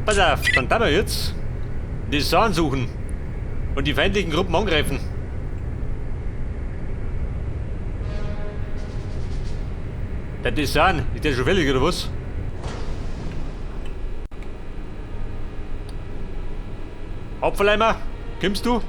Pass auf, dann tun wir jetzt die Sahn suchen und die feindlichen Gruppen angreifen. Der Design, ist der schon fällig oder was? Apfeleimer, kommst du?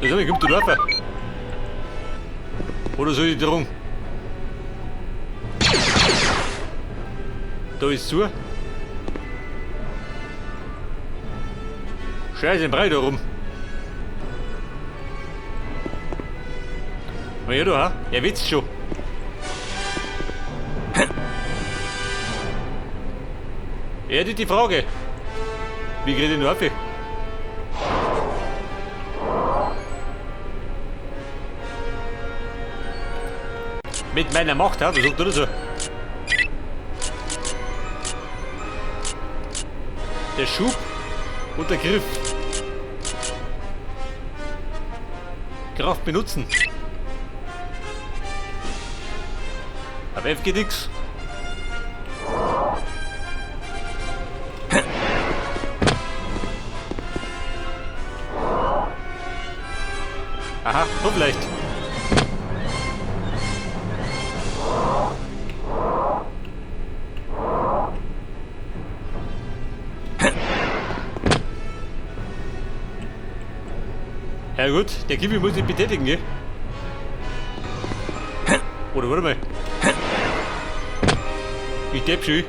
Das ist kommt du drauf? Oder soll ich drum? Da ist zu. Scheiße, im Brei da rum. Na ja, du, ha? Er witzt schon. Ja, die Frage. Wie krieg ich den auf? Mit meiner Macht, ha? Was sagt du so? Der Schub und der Griff. Kraft benutzen. Auf F geht nix. Aha, so vielleicht. Ja gut, der Kiwi muss ich betätigen, gell? Oder warte mal. Ich depp schon.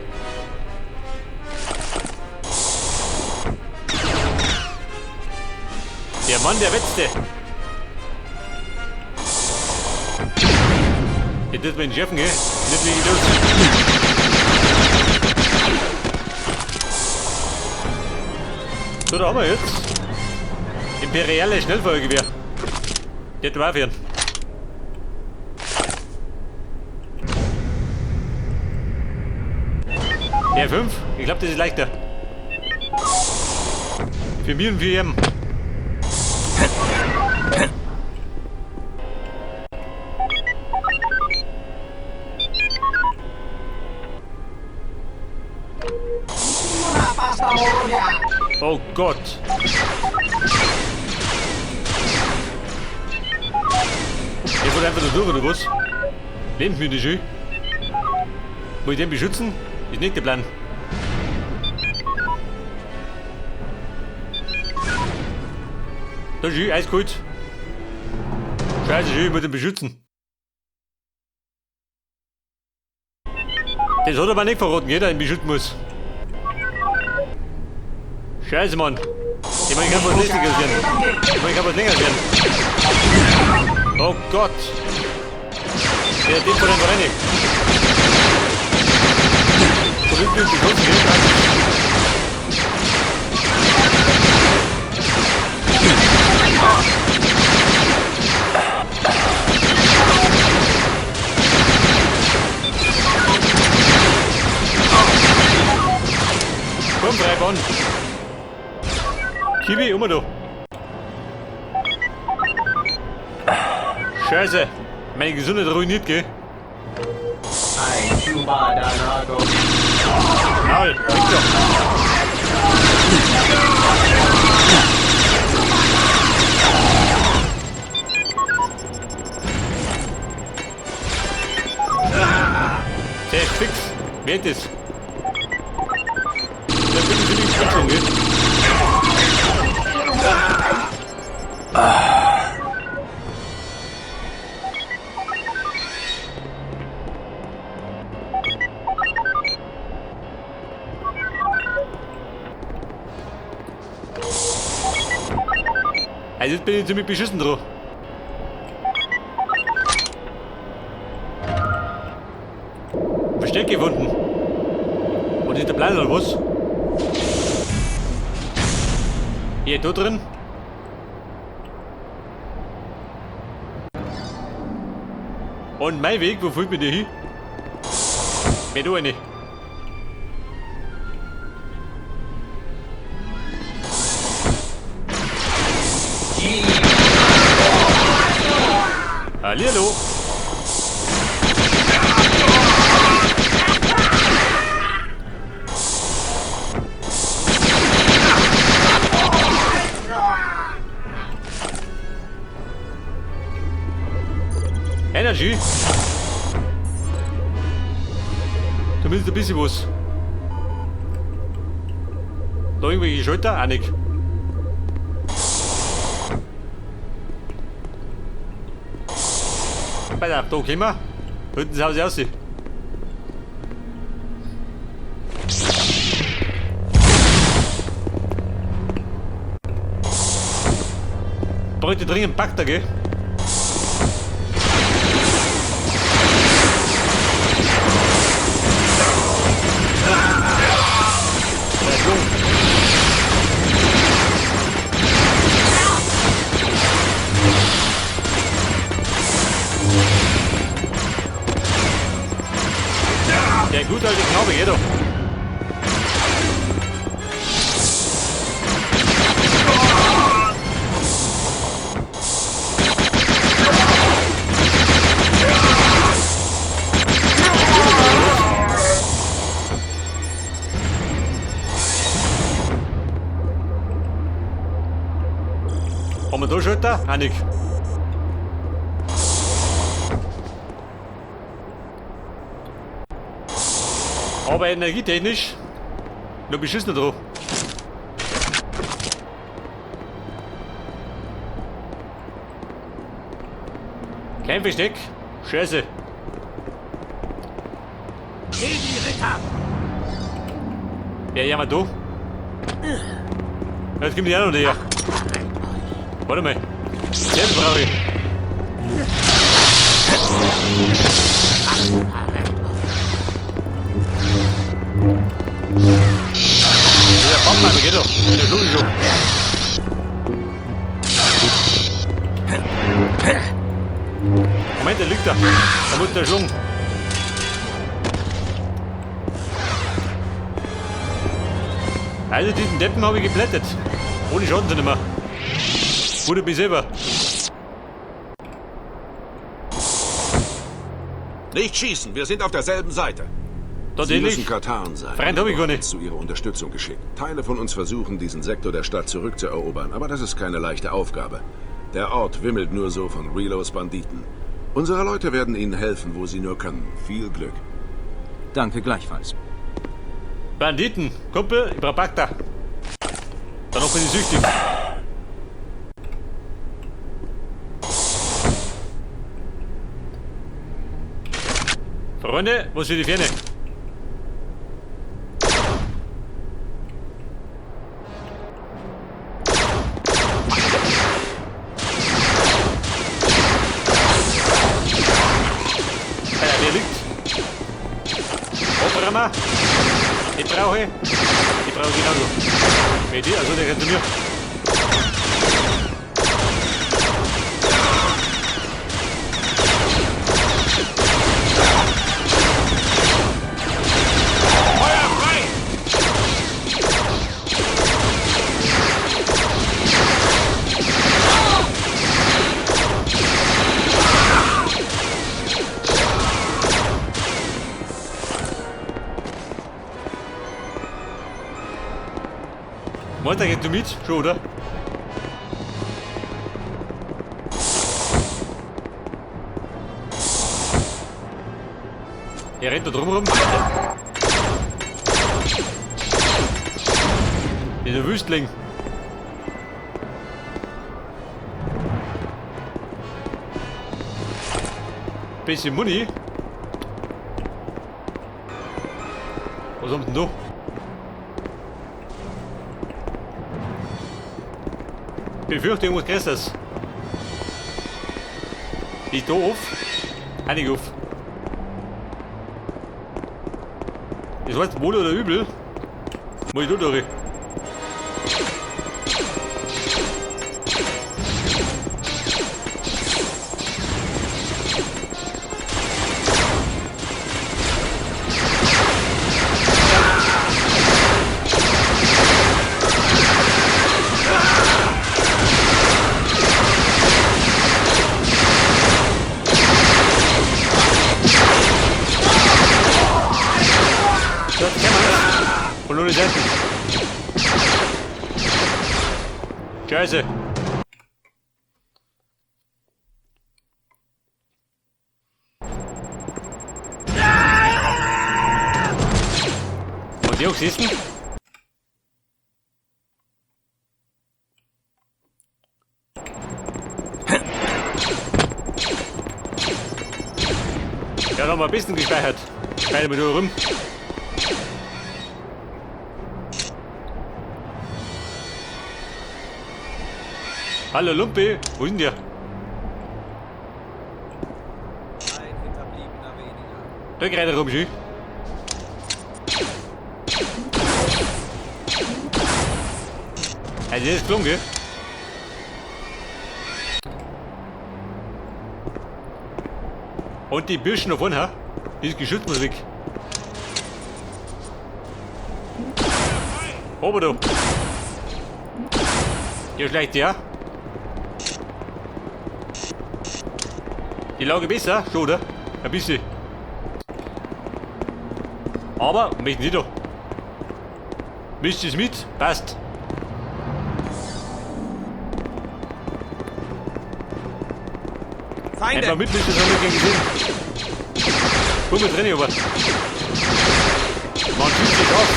Der Mann, der Wetzte. Der tut mir den Chefen, gell? Nicht lege ich los. So, da haben wir jetzt. Imperiale Schnellfeuergewehr. Der war führen. R5? Ich glaube, das ist leichter. Für mich und für ihn. Oh Gott. Der wurde einfach da durch, oder was? Lebensmüde schön. Muss ich den beschützen? Ist nicht der Plan. Da schön, eiskalt. Scheiße, schön, ich muss den beschützen. Das hat er aber nicht verraten, jeder ihn beschützen muss. Scheiße, Mann. Ich meine, ich kann was lästiger werden. Ich meine, ich kann was länger werden. Oh Gott. Der Typ von dem Rennen. So willst du die großen Geld. Komm, drei Bonn. Kiwi, immer da. Scheiße. Meine Gesundheit ruiniert, gell? Maul, Victor. Der ist fix. Wer ist das? Da bin ich ziemlich schon, gell? Also jetzt bin ich ziemlich beschissen drauf. Versteck gefunden. Und ist der Plan oder was? Hier, da drin. Und mein Weg, wo führt mich der hin? Wer du eine? Hallihallo. Energy. Zumindest ein bisschen was. Da irgendwelche Schalter? Auch nicht. Weiter, da kommen wir. Hinten das Haus raus. Bräuchte dringend Bagter, gell? Der ist jung. Der gute alte Knabe, geht doch. Haben wir da Schalter? Auch nicht. Aber energietechnisch noch beschissen drauf. Kein Versteck. Scheiße. Wer jammert da? Jetzt kommt die auch noch näher. Warte mal. Den brauche ich. Der Bammann, geht doch. In der Schule schon. Moment, der liegt da. Da muss der schlagen. Also diesen Deppen habe ich geblättet. Ohne Schaden zu nehmen. Wundert mich selber. Nicht schießen, wir sind auf derselben Seite. Sie müssen Kataren sein. Freund hab ich gar nicht. Zu ihrer Unterstützung geschickt. Teile von uns versuchen, diesen Sektor der Stadt zurückzuerobern, aber das ist keine leichte Aufgabe. Der Ort wimmelt nur so von Relos Banditen. Unsere Leute werden ihnen helfen, wo sie nur können. Viel Glück. Danke gleichfalls. Banditen. Kumpel, ich brauch Bagda. Danach bin ich süchtig. Freunde, was für die Ferne? Alter, der liegt. Oberhammer. Ich brauche. Ich brauche genauso. Mit dir, also der gehört zu mir. Feuer frei! Walter, geht du mit? Schon, oder? Er rennt da drum rum. Dieser Wüstling. Bisschen Muni. Was haben wir denn da? Befürchte irgendwas Größeres. Ist da auf? Einig auf. Das heißt wohl oder übel. Muss ich da durch? Von alle Seiten. Scheiße. Und die auch gesessen? Ja, da haben wir ein bisschen gespeichert. Speichern wir nur rum. Hallo Lumpi, wo ist denn der? Ein Hinterbliebener weniger. Da geht er rum, schön. Also, das ist gelungen, gell? Und die Birschen da vorne, ha? Die ist geschützt muss weg. Ober du. Ja, schlecht, ja. Die Lage besser, schon, oder? Ein bisschen. Aber, möchten Sie doch. Mischt es mit? Passt. Feinde! Einfach mitmischen, das haben wir gern gesehen. Gut mit drin, aber. Man fühlt sich auf.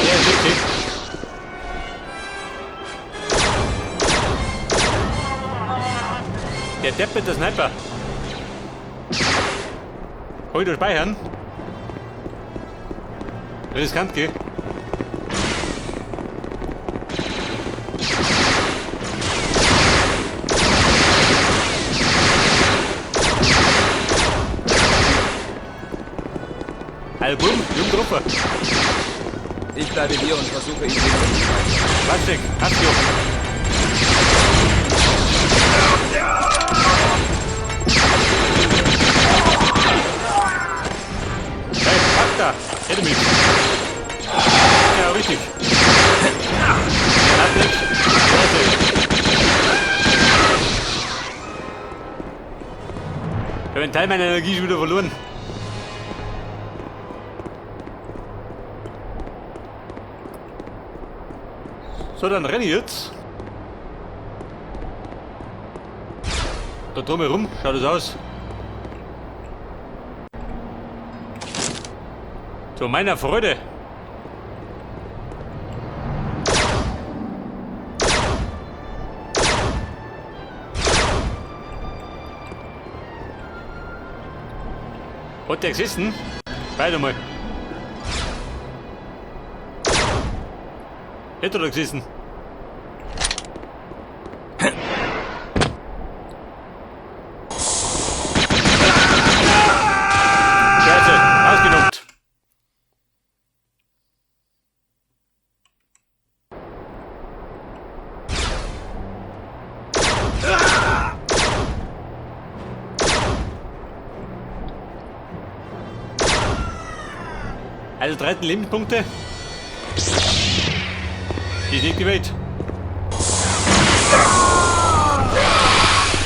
Der ist richtig. Der Depp mit der Sniper. Kann ich da speichern? Riskant, gell? Also bumm, jung Truppe. Ich bleibe hier und versuche ihn zu finden. Plastik, hast du. Hey, pack da! Hätte mich. Ja, richtig. Hat nicht. Scheiße. Ich habe einen Teil meiner Energie schon wieder verloren. So, dann renne ich jetzt. Da drumherum schaut es aus. Zu meiner Freude. Hat der gesessen? Beide mal. Hätte er da gesessen? Scheiße, ausgenockt. Also 13 Lebenspunkte. Die ist nicht die Welt.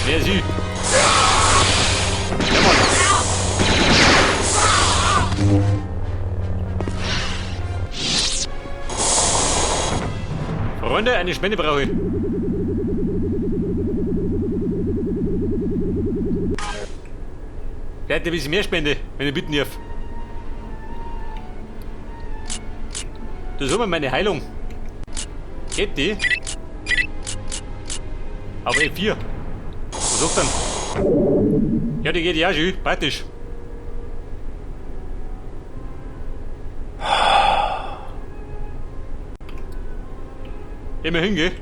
Wer ist sie? Ja, Mann. Freunde, eine Spende brauche ich. Vielleicht ein bisschen mehr Spende, wenn ich bitten darf. Das ist immer meine Heilung. Geht die? Aber E4. Was sagt dann? Ja, die geht ja schon. Praktisch. Immerhin, gell?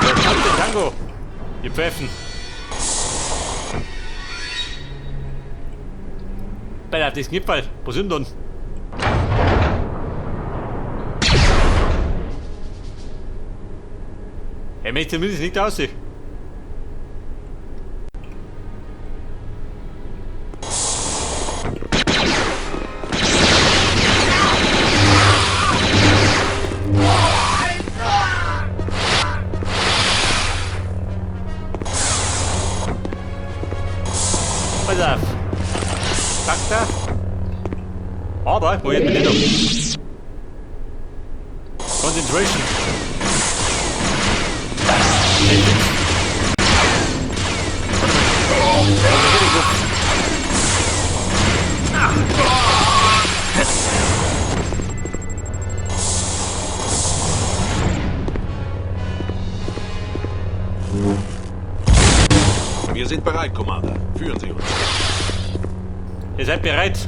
Den Tango! Ihr Pfeifen! Bei der Gipfel, wo sind denn? Er möchte zumindest nicht aussehen. Pass auf. Takta. Aber, wo jetzt mit noch? Concentration. Wir sind bereit, Commander. Führen Sie uns. Ihr seid bereit.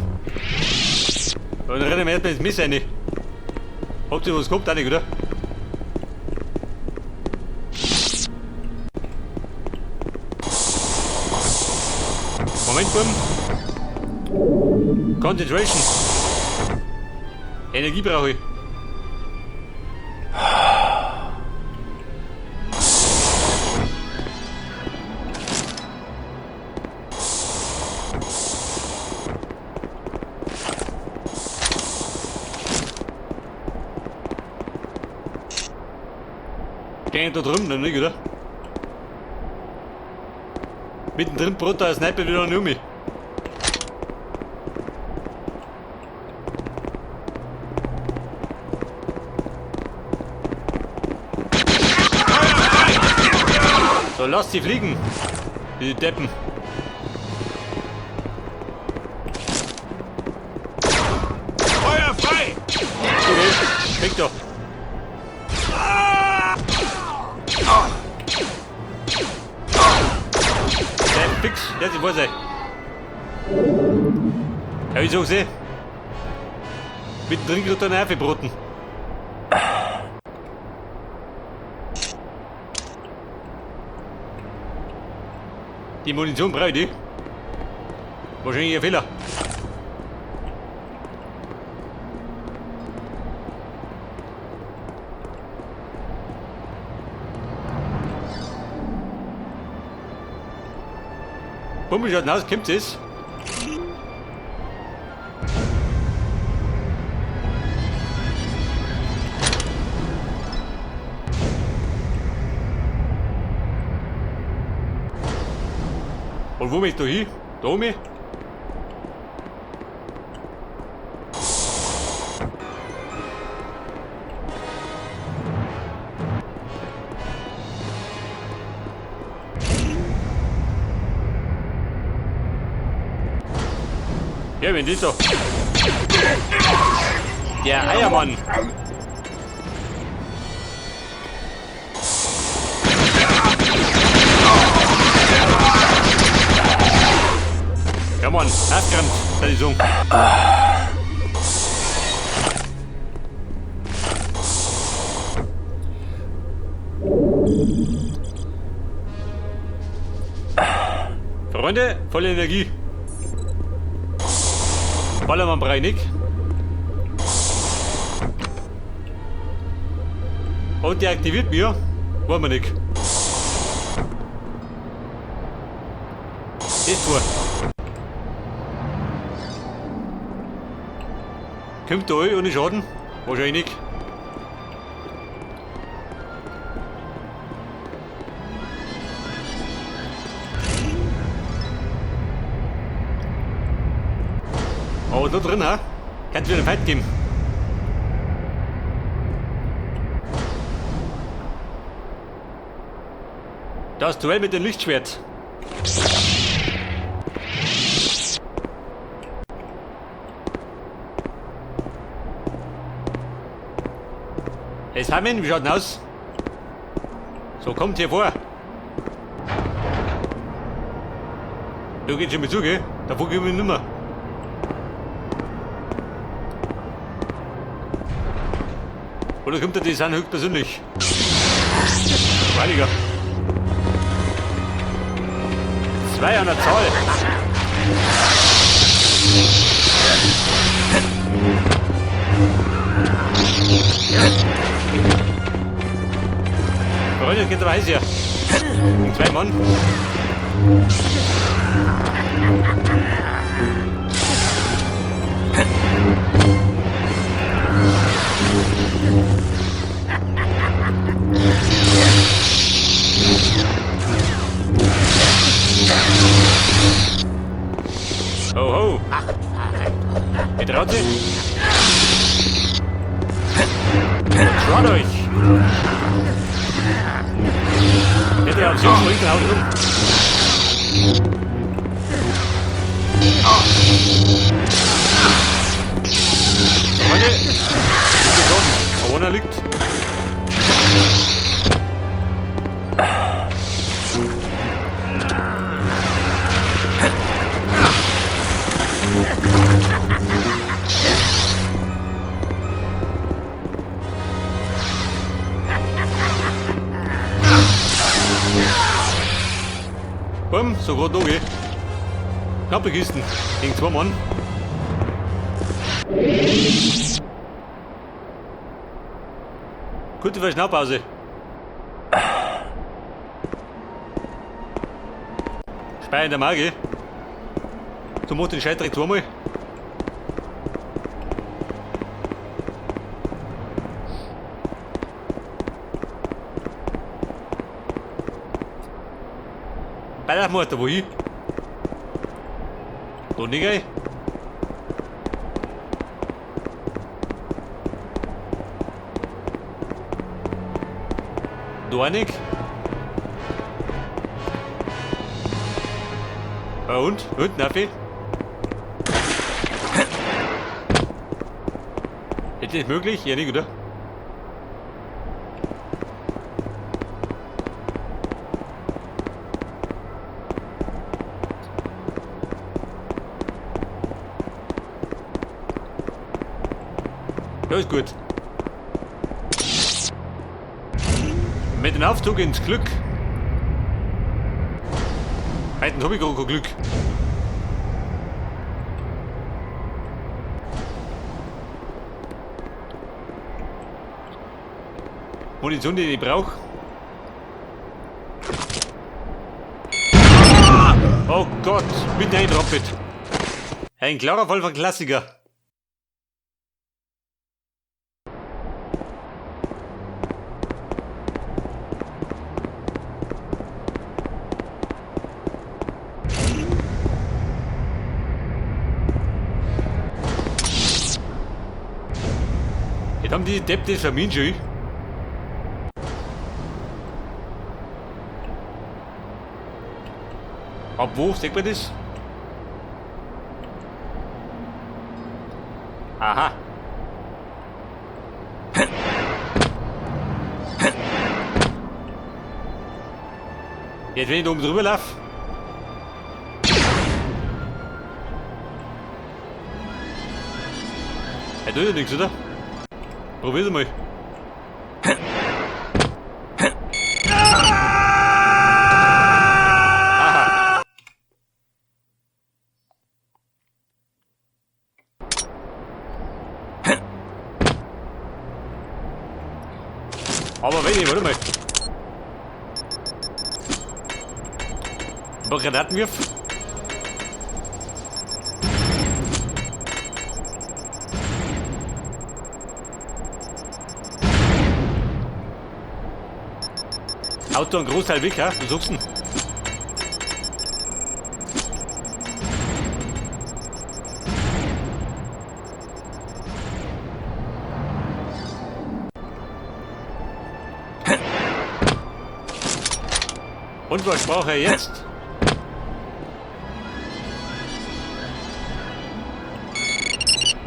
Und dann rennen wir erstmal ins Miss rein. Habt ihr was gehabt, auch nicht, oder? Moment, Buben. Concentration. Energie brauche ich. Gehen da drüben dann nicht, oder? Mittendrin brot da ein Sniper wieder noch um mich. So, lass sie fliegen. Die Deppen. Feuer frei! Okay, fick doch. Sei fix, jetzt ich weiß Ja, ich sag's eh. Mittendrin kriegt er einen Aufgebroten. Die Munition brauche ich die. Wahrscheinlich ein Fehler. Bumm, wie schaut denn aus? Kommt es? Und wo möchtest du hin? Da oben? Ja, wenn das doch. Der Eiermann. Ja, Mann, abgerannt, soll ich sagen. Freunde, volle Energie. Ballermann Breinig. Und der aktiviert mir. Wollen wir nicht. Das vor. Kommt da ohne Schaden? Wahrscheinlich nicht. Aber da drin, ha? Kann's wieder einen Fight geben. Das Duell mit dem Lichtschwert. Hey Simon, wie schaut denn aus? So, kommt hier vor. Du gehst schon mit zu, gell? Davor gehen wir nimmer. Oder kommt der Design höchstpersönlich? Reiniger. 2 an der Zahl. Freunde, geht aber heiß hier. 2 Mann. Schnauze. Schaut euch! Hätte auf sich springt, haut rum. Freunde, gekommen. Aber einer liegt. Bumm, so grad noch, gell? Knappe Kisten. Gegen zwei Mann. Kurze Verschnaufpause. Speier in der Mage. Du machst den Scheidreck zweimal. Bei der Mutter, wo ich? Da nicht, ey. Da nicht. Ja, und? Und, Naffi? Ist das möglich? Ja, nicht, oder? Ja, ist gut. Mit dem Aufzug ins Glück. Heute hab ich gar kein Glück. Munition, die ich brauche. Oh Gott, mit reintrampelt. Ein klarer Fall von Klassiker. Jetzt haben die Depp das vermint schon. Ab wo sieht man das? Aha. Jetzt, wenn ich da oben drüber laufe. Er tut ja nichts, oder? Probier's mal. Aha. Aber wenn ich, warte mal. Ein paar Granaten wirf. Auto ein Großteil weg, ha? Was sagst du denn? Und was braucht er jetzt?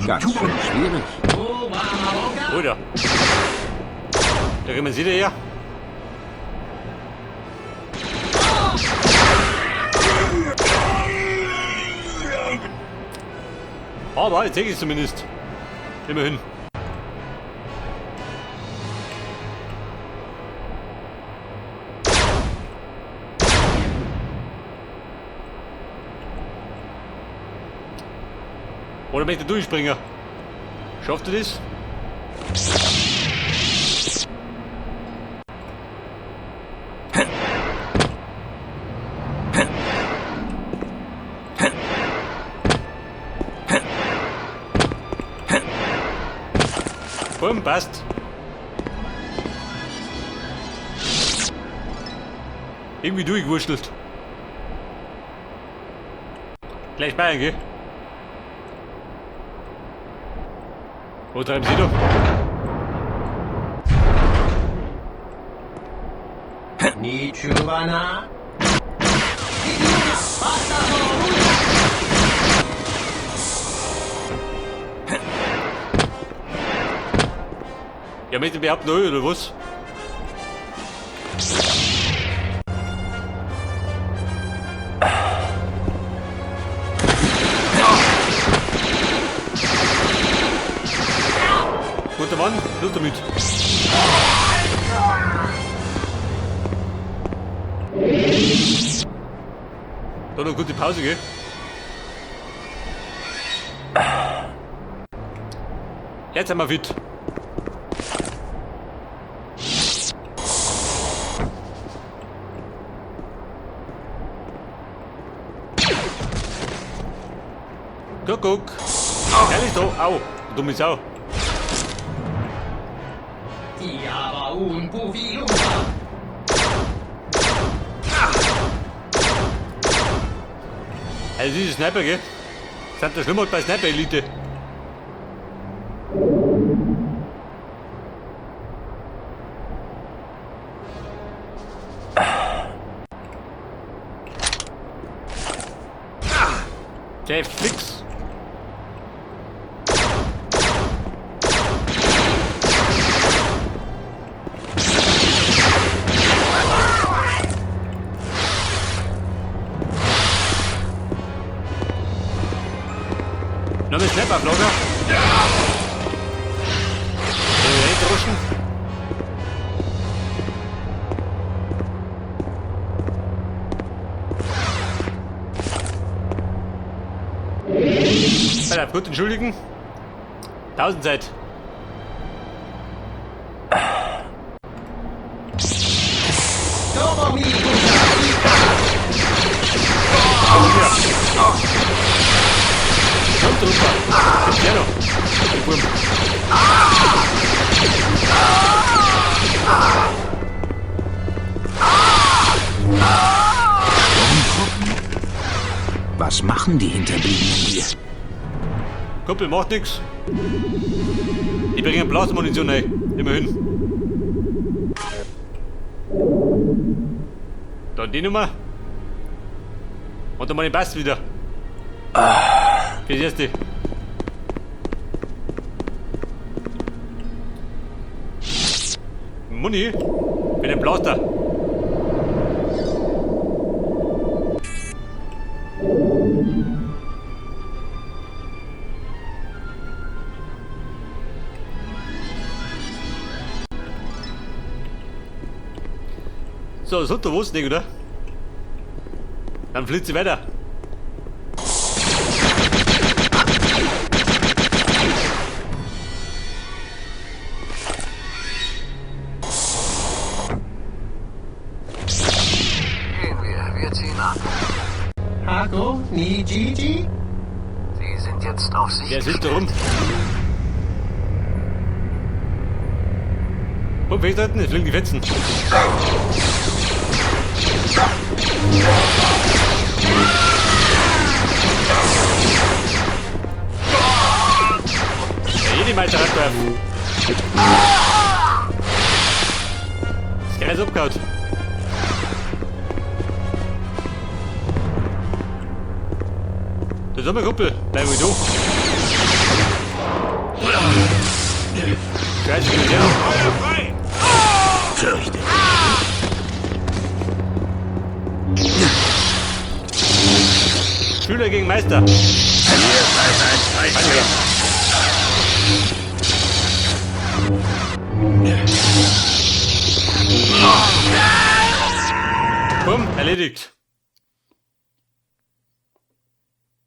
Ganz schön schwierig. Oder? Da kommen Sie her. Aber jetzt sehe ich es zumindest. Immerhin. Oder möchte er durchspringen? Schafft er das? Bumm, passt. Irgendwie durchgewurschtelt. Gleich Bayern, gell? Wo treiben Sie da? Ja, mit dem überhaupt neu, oder was? Guter Mann, los damit. Da noch gute Pause, gell? Jetzt sind wir fit. Kuckuck. Herrlich da. Au, du dumme Sau. Also diese Sniper, gell? Sind der schlimmer bei Sniper Elite. Der fix. Noch mit Snapper, Vlogger. Droschen. Alter, gut, entschuldigen. 1000 Zeit. Kommt runter. Gibt's ja noch. Den. Was machen die Hinterbliebenen hier? Kumpel, macht nix. Die bringen Blasmunition rein. Immerhin. Dann die Nummer. Und dann mal den Bass wieder. Fürs Erste. Muni? Für den Blaster. So, das hat der was nicht, oder? Dann fliegt sie weiter. Gehen wir, wir ziehen ab. Hago ni Gigi? Sie sind jetzt auf sich Wer sind da rum? Wo festhalten, es fliegen die Fetzen. Ja, jede Meister hat drauf. Das Geil ist abgehauen. Das ist aber Kumpel. Bleib ruhig da. Scheiße, ich bin ja noch. Fürchte. Schüler gegen Meister. Bumm, erledigt.